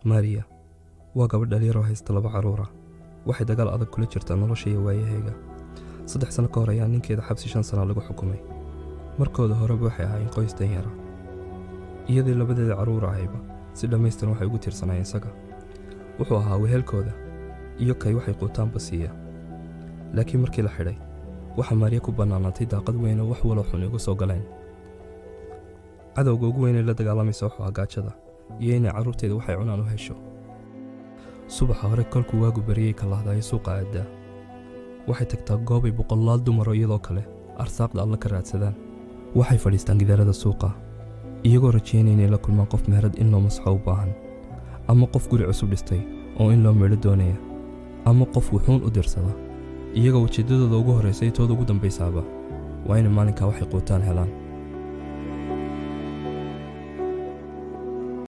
Maariya waa gabadh dhalinyaroo haysta laba carruura. Waxay dagaal adag kula jirtaa nolosha iyo waayahayga. 3 sano ka hor ayaa ninkeeda xabsi 5 sana lagu xukumay. Markooda horeba waxay ahaayeen qoys danyara. Iyadii labadeeda carruur ahayba si dhammaystiran waxay ugu tiirsanaayeen isaga. Wuxuu ahaa wehelkooda iyo kay waxay quutaanba siiya. Laakiin markii la xidhay, waxaa Maariya ku bannaanaatay daaqad weyn oo wax waloo xun igu soo galeen. Cadowga ugu weynee la dagaalamaysa wuxuu ahaa gaajada iyo inay carruurteeda waxay cunaan u hesho. Subaxa hore kolkuu waagu bariyey kalahdaayo suuqa aaddaa. Waxay tagtaa goobay boqolaal dumaro iyadoo kale arsaaqda Alla ka raadsadaan. Waxay fadhiistaan gidaarada suuqa, iyagoo rajaynaya inay la kulmaan qof meherad in loo masaxo u baahan, ama qof guri cusub dhistay oo in loo meedho doonaya, ama qof wuxuun u dirsada. Iyagoo ujeeddadooda ugu horraysa iyo tooda ugu dambaysaaba waa inay maalinkaa waxay quutaan helaan.